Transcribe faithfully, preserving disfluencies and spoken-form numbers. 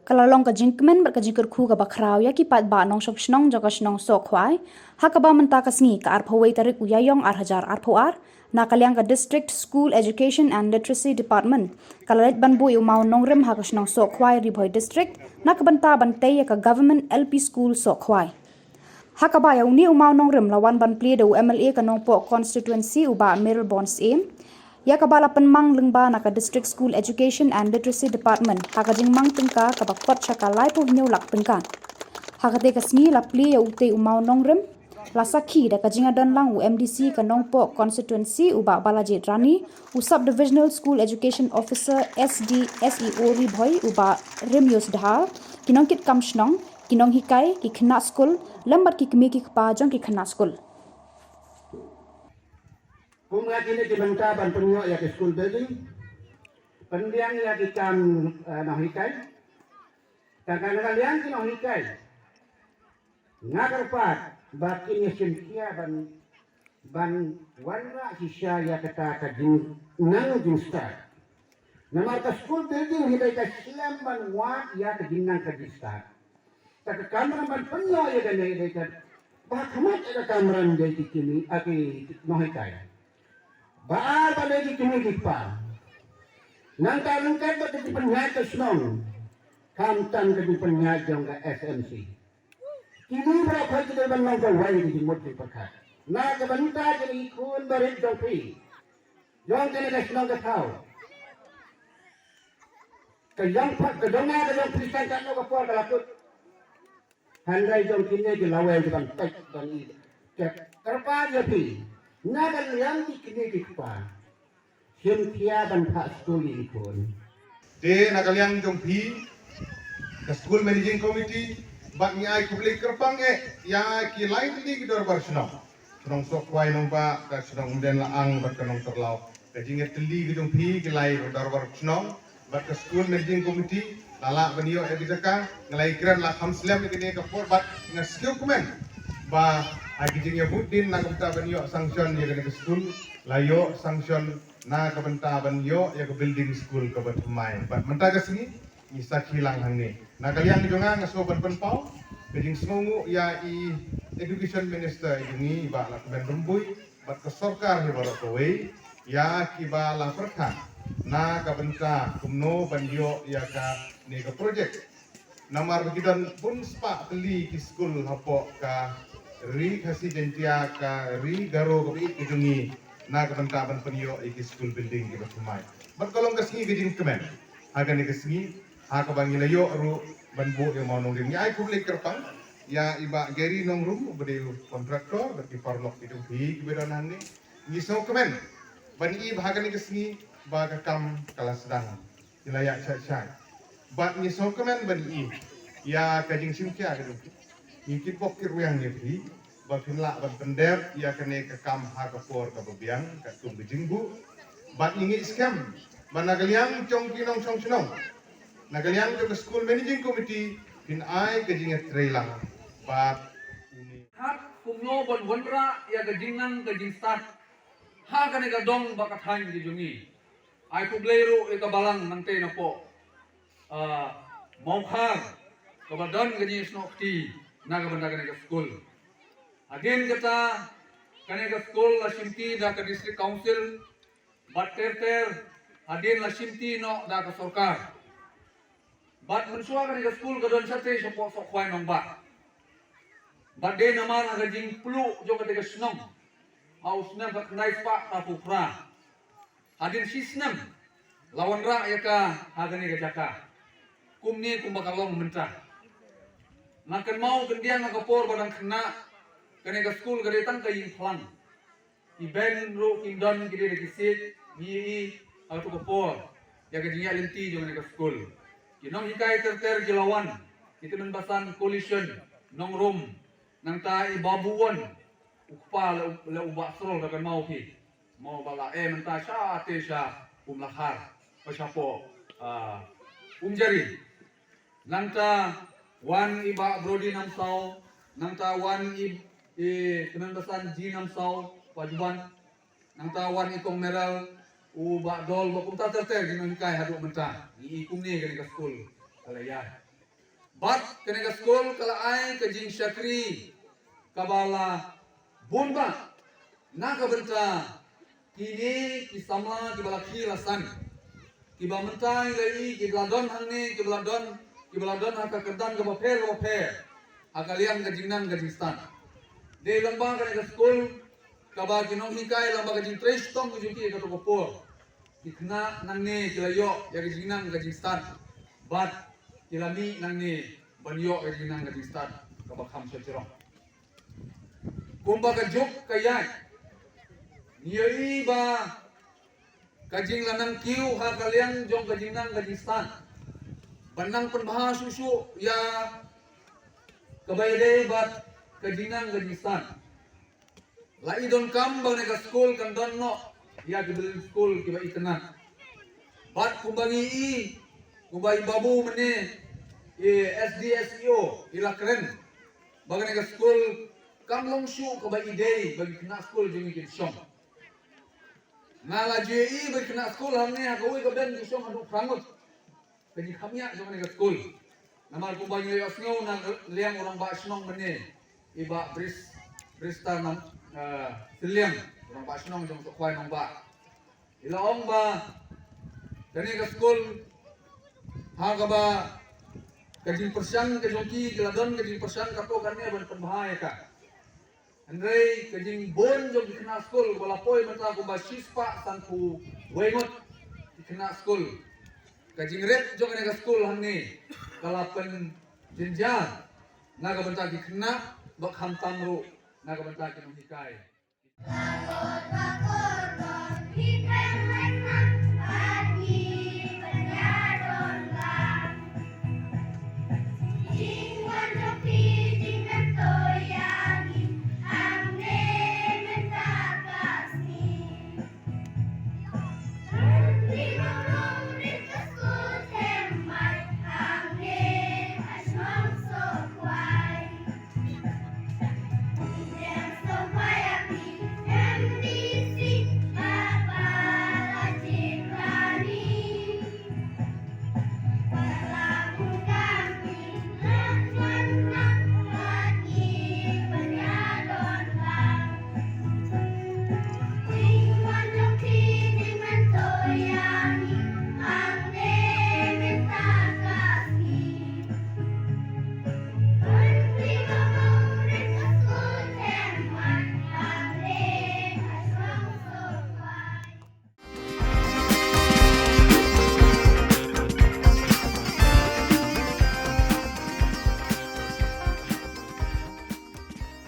Ka la long ka jingkmen bad ka jingkyrkhu kaba khraw ïa ki paidbah nongshong shnong jong ka shnong Sohkhwai, ha kaba mynta ka sngi ka arphew wei tarik u Ïaïong ar hajar arphew ar, na ka liang ka District School Education and Literacy Department ka la leit ban buh ïa u mawnongrim ha ka shnong Sohkhwai, Ri Bhoi District, na ka bynta ban tei ïa ka Government L P School Sohkhwai. Ha kaba ïa une u mawnongrim la wan ban plie da u M L A ka Nongpoh Constituency u Bah Mayralborn Syiem, ïa kaba la pynmang lyngba na ka District School Education and Literacy Department ha ka jingmang tyngka kaba kot sha ka laiphew hynñiew lak tyngka. Ha kata ka sngi la plie ïa utei u mawnongrim, la sakhi da ka jingïadon lang u M D C ka Nongpoh Constituency u Bah Balajied Rani, u Sub Divisional School Education Officer, S D S E O Ri Bhoi u Bah Rimius Dhar, ki nongkitkam shnong, ki nonghikai, ki khynnah skul, lem bad ki kmie ki kpa jong ki khynnah skul. Kum nga kine ki bynta ban pynïoh ïa ki school building, pynbiang ïa ki kam, eh, nonghikai. Tang ka na ka liang ki nonghikai, nga kyrpad ba kin ïa shim khia ban, ban wanrah shisha ïa kata ka jingnang jingstad. Namar ka school building hi dei ka slem ban wad ïa ka jingnang ka jingstad. Ta ka kamram ban pynïoh ïa kane dei ka ba khmat ïa ka kamram dei ki kmie, a ki nonghikai. Ba ar ba dei ki kmie ki kpa. Nangta ryngkat bad ka jingpynïaid ka shnong, khamtam ka jingpynïaid jong ka S M C. Kine baroh ki dei ban long kawei ka jingmut jingpyrkhat na ka bynta jong ki khun barit jong phi, jong kane ka shnong ka thaw. Ka jong pha, ka jong nga, ka jong phi, tang katno ka por ka la kut. Hynrei jong kine ki lawei ki ban peit ban i. Ka kyrpad ïa phi, na ka liang ki kmie ki kpa, shim khia ban phah skul ïa ki khun. Te na ka liang jong phi, ka School Managing Committee, bad ngi ai khublei kyrpang eh ïa ki lai tylli ki dorbar shnong, shnong Sohkhwai Nongbah, ka shnong Umden Lahang bad ka Nongtyrlaw. Ka jingïatylli ka jong phi ki lai dorbar shnong bad ka School Managing Committee, la lah ban ïoh ïa ka jaka. Nga la ïakren la kham slem ïa kane ka por bad nga sngewkmen ba ha ki jingïabud din na ka bynta ban ïoh sanction ïa kane ka skul, la ïoh sanction na ka bynta ban ïoh ïa ka building skul kaba thymmai. Bad mynta ka sngi ngi sakhi lang hangne. Na ka liang jong nga, nga sngewbha ban pynpaw ka jingsngewnguh ïa i Education Minister jong ngi, i Bah Lahkmen Rymbui, bad ka sorkar hi baroh kawei, ïa kiba la pyrkhat na ka bynta kumno ban ïoh ïa kane ka project. Namar ba ki don bun spah tylli ki skul hapoh ka Ri Khasi Jaiñtia, ka Ri Garo kaba ïeit ka jong ngi, na ka bynta ban pynïoh ïa ki skul building kiba thymmai. Bad ka long ka sngi ka jingkmen ha kane ka sngi, ha kaba ngi la ïoh ruh ban buh ïa u mawnongrim. Ngi ai khublei kyrpang ïa i Bah Gary Nongrum uba dei u contractor bad ki paralok ki jong phi kiba don hangne. Ngi sngewkmen ban i ba ha kane ka sngi ba ka kam ka la sdang, ki la ïaid shai shai. Bad ngi sngewkmen ban i ïa ka jingshim khia ka jong phi. Ngi kitbok kitrwiang ïa phi ba phin lah ban pyndep ïa kane ka kam ha ka por kaba biang katkum ka jingbuh. Bad ngi ngeit skhem ba na ka liang jong ki nongshong shnong, na ka liang jong ka School Managing Committee, phin ai ka jingïatreilang bad une. Hat kumno ban wanrah ïa ka jingnang ka jingstad ha kane ka dong bad ka thaiñ ka jong ngi. Ai khublei ruh ïa ka balang nangtei napoh, ah, Mawkhar, kaba don ka jingïasnoh kti na ka bynta kane ka skul. Hadien kata, kane ka skul la shimti da ka District Council, bad ter ter hadien la shimti noh da ka sorkar. Bad mynshuwa kane ka skul ka don shatei shapoh Sohkhwai Nongbah. Bad dei namar ha ka jingpluh jong kata ka shnong ha u snem khatkhyndai spah khatphew phra, hadien shi snem la wanrah ïa ka ha kane ka jaka kumne kumba ka long mynta. Nga kynmaw kyndiang ha ka por ba dang khynnah, kane ka skul ka dei tang ka ïing phlang. Ki bench ruh kim don, ki dei da ki siej. Ngi ïohi ha kato ka por ïa ka jingïaid lynti jong kane ka skul. Ki nonghikai ter ter ki la wan, ki tymmen basan Coalition, Nongrum, nangta i Babu Won, u kpa la u, la u Bah Srol, da kynmaw phi. Mo ba la, eh, mynta shatei sha Umlakhar, ba shapoh, ah, Umjari. Nangta wan i Bah Brody Namsaw, nangta wan i, i tymmen basan G Namsaw, Pajuban. Nangta wan i Kong Meral, u Bah Dol, bad kumta ter ter ki nonghikai haduh mynta. Ngi i kumne kane ka skul ka la ïaid. Bad kane ka skul ka la ai ka jingshakri kaba la bun bha na ka bynta kine ki samla kiba la khie la san, kiba mynta ngi la ïohi kiba la don hangne, kiba la don, kiba la don ha ka kyrdan kaba pher kaba pher ha ka liang ka jingnang ka jingstad. Dei lyngba kane ka skul kaba ki nonghikai lyngba ka jingtrei shitom ka jong ki ha kato ka por, ki khynnah nangne ki la ïoh ïa ka jingnang ka jingstad bad ki la mih nangne ban ïoh ïa ka jingnang ka jingstad kaba kham shajrong. Kumba ka juk ka ïaid, ngi ïohi ba ka jinglanang kiew ha ka liang jong ka jingnang ka jingstad ban nang pynbha shuh shuh ïa kaba ïadei bad ka jingnang ka jingstad. La i donkam ba kane ka skul kan don noh ïa ki building skul kiba itynnad. Bad kumba ngi i, kumba i babu mynne, i S D S E O i la kren ba kane ka skul kam long shuh kaba i dei ba ki khynnah skul jong ngi kin shong. Nga la ju ïohi ba ki khynnah skul hangne ha kawei ka bench ki shong haduh phra ngut. Ka jingkham ïa jong kane ka skul. Namar kumba ngi la ïohsngew na liang u rangbah shnong mynne, i Bah Bris, Brista Nam, eh, Sylliang, u rangbah shnong jong Sohkhwai Nongbah, i la ong ba kane ka skul ha kaba ka jingpyrshang ka jong ki, ki la don ka jingpyrshang katto katne ban pynbha ïa ka. Hynrei ka jingbun jong ki khynnah skul ba la poi mynta kumba shispah sanphew wei ngut ki khynnah skul. Ka jingrit jong kane ka skul hangne ka la pynjynjar na ka bynta ki khynnah bad khamtam ruh na ka bynta ki nonghikai.